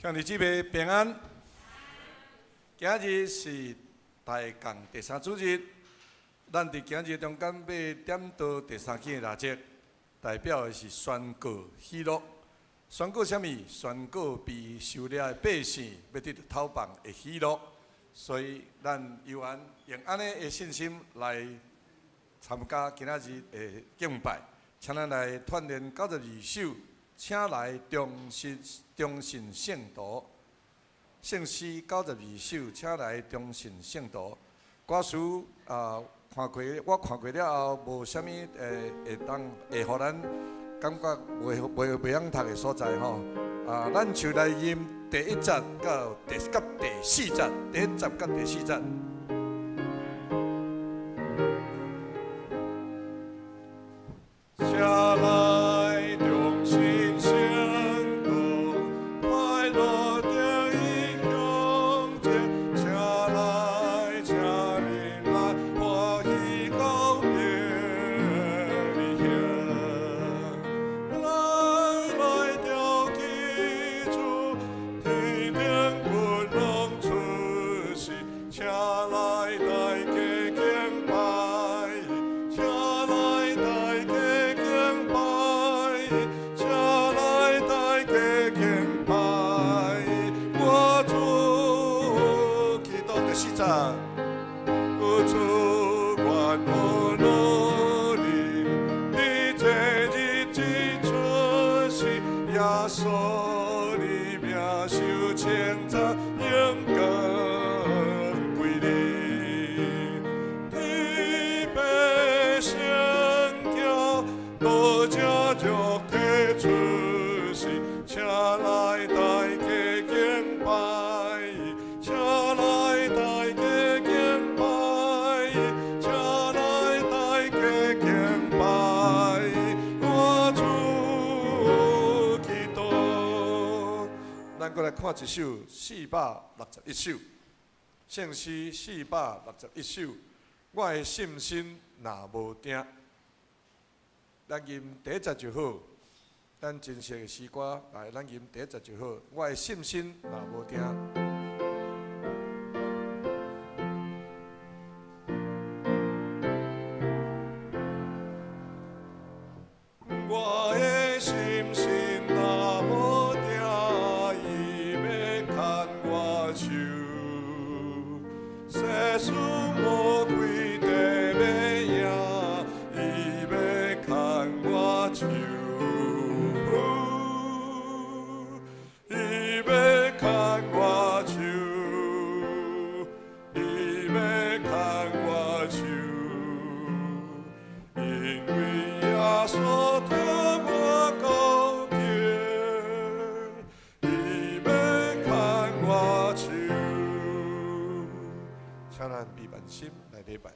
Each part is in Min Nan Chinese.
兄弟姊妹平安。今日是大降第三主日，咱佇今日中間欲點著第三支蠟燭，代表的是宣告喜樂。宣告啥物？宣告被收掠的百姓欲得著討放的喜樂。所以咱有緣用按呢的信心來參加今仔日的敬拜，請咱來串聯92首，請來忠信忠信聖徒。聖詩92首，請來忠信聖徒。歌詞啊，看過我看過了後，無啥物會會當會予咱感覺袂袂袂曉讀的所在吼。啊，咱就來吟第一節到第佮第四節，第一節佮第四節。請來忠信聖徒，快樂著伊向前，請來，請恁來，歡喜告別離鄉。來來著記住，天頂君王出世，請來大家敬拜，請來大家敬拜，請來大家敬拜，我主基督第四節，主願我努力，佇這日子出世，耶穌的名受稱讚，榮光歸你。天父聖潔，道成肉體出世，請來大家敬拜，請來大家敬拜，請來大家敬拜，我主基督。咱閣來看一首461首，聖詩461首，我的信心若無定，咱吟第一節就好。咱真實的詩歌，來，咱吟第一節就好。我的信心若無定。我的信心若無定，伊欲牽我手。世事魔鬼地欲贏，伊欲牽我手。伊欲牽我手，伊欲牽我手，因為耶穌疼我到底，伊欲牽我手。請咱閉目心來禮拜。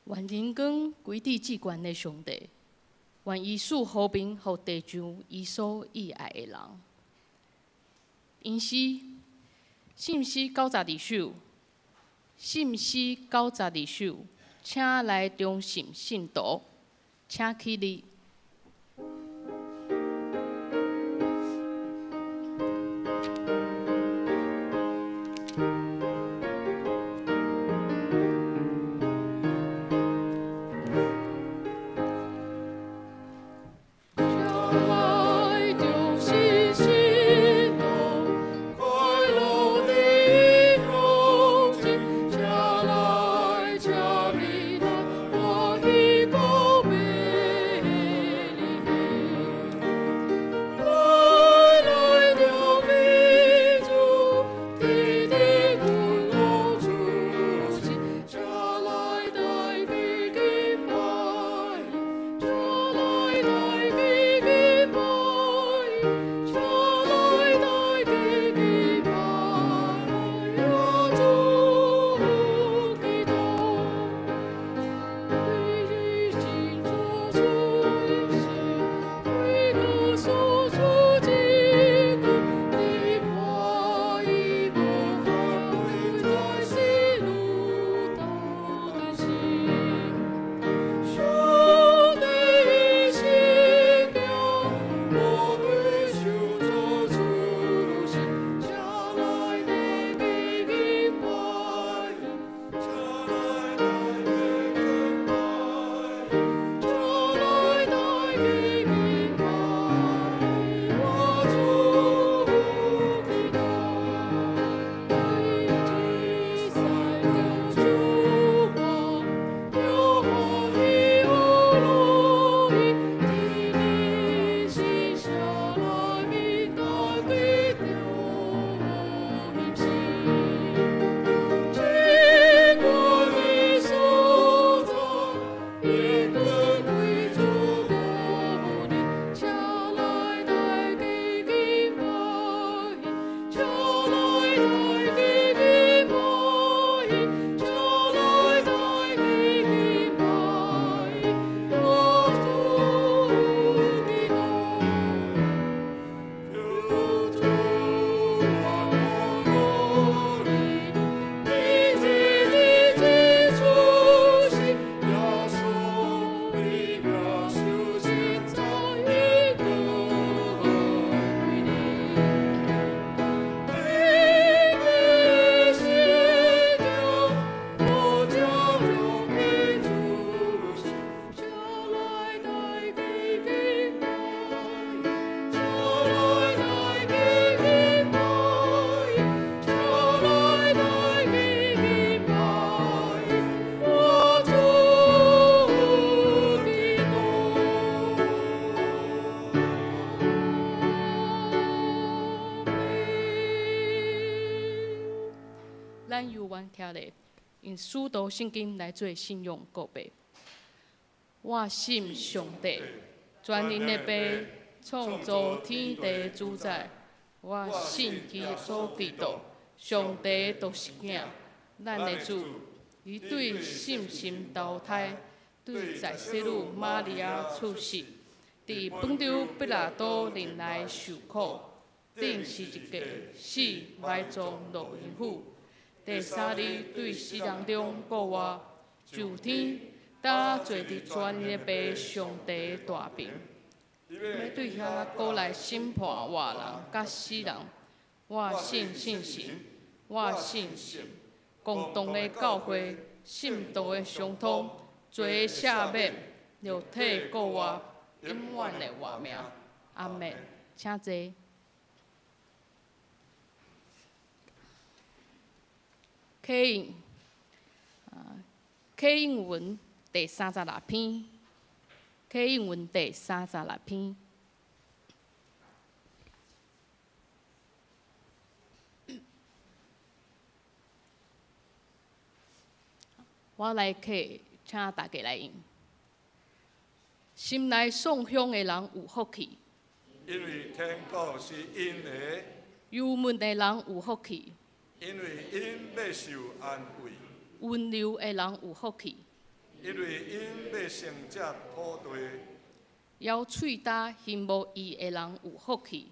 願榮光歸佇至懸的上帝，願伊賜和平予地上伊所喜愛的人。引詩，信詩92首，信詩92首，請來忠信信徒，請起立。咱犹原徛咧，用使徒信經來做信仰告白。我信上帝，全能的父，創造天地主宰。我信耶穌基督，上帝獨生囝，咱的主。伊對聖神投胎，對在洗女瑪利亞出世，佇本丟彼拉多忍耐受苦，釘十字架死埋葬落陰府。第三日對死人中復活，上天，搭坐佇全能的父上帝大爿，欲對遐閣來審判活人佮死人。我信聖神，我信聖共同的教會，信徒的相通，罪的赦免，肉體復活，永遠的活命。阿們，請坐。啟應，啟應文第三十六篇，啟應文第三十六篇。我來啟，請大家來應。心內喪鄉的人有福氣，因為天國是𪜶的。憂悶的人有福氣，因為𪜶欲受安慰。溫柔的人有福氣，因為𪜶欲承接土地。枵喙焦欣慕義的人有福氣。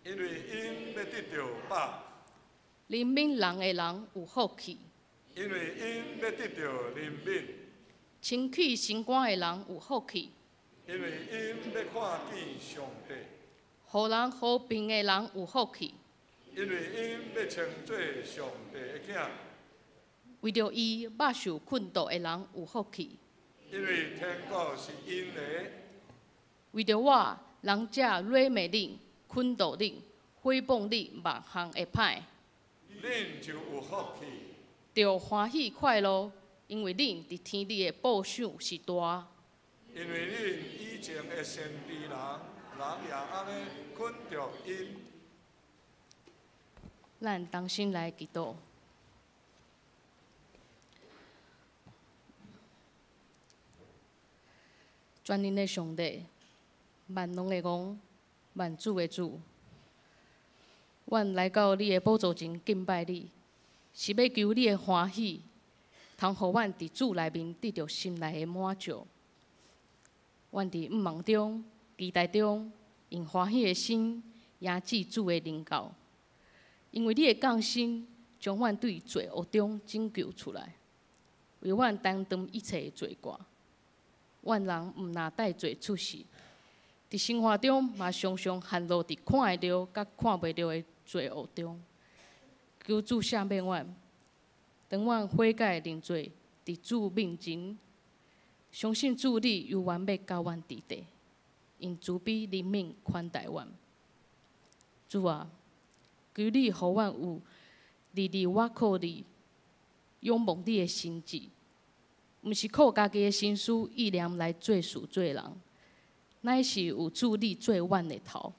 因為𪜶欲得著飽。憐憫人的人有福氣。因為𪜶欲得著憐憫。清氣心肝的人有福氣。因為𪜶欲看見上帝。予人和平的人有福氣。因為𪜶欲稱做上帝的囝。為著義肉受困毒的人有福氣。因為天國是𪜶的。為著我，人者辱罵恁、捆縛恁、誹謗恁萬項的歹。恁就有福氣。著歡喜快樂，因為恁佇天裡的報賞是大。因為恁以前的先知人，人也按呢捆著𪜶。咱同心來祈禱。全能的上帝，萬能的王，萬主的主，阮來到你的寶座前敬拜你，是欲求你的歡喜，通予阮佇主內面得著心內的滿足。阮佇向望中、期待中，用歡喜的心迎接主的臨到，因為你的降生，將阮對罪惡中拯救出來，為阮擔當一切的罪過。阮人毋若帶罪出世，佇生活中嘛常常陷落佇看會著佮看袂著的罪惡中。求主赦免阮，當阮悔改認罪，佇主面前，相信主你猶原欲佮阮佇佇，用慈悲憐憫寬待阮。主啊，求你予阮有日日倚靠你、仰望你的心志，毋是靠家己的心思意念來做事做人，乃是有主你做阮的頭。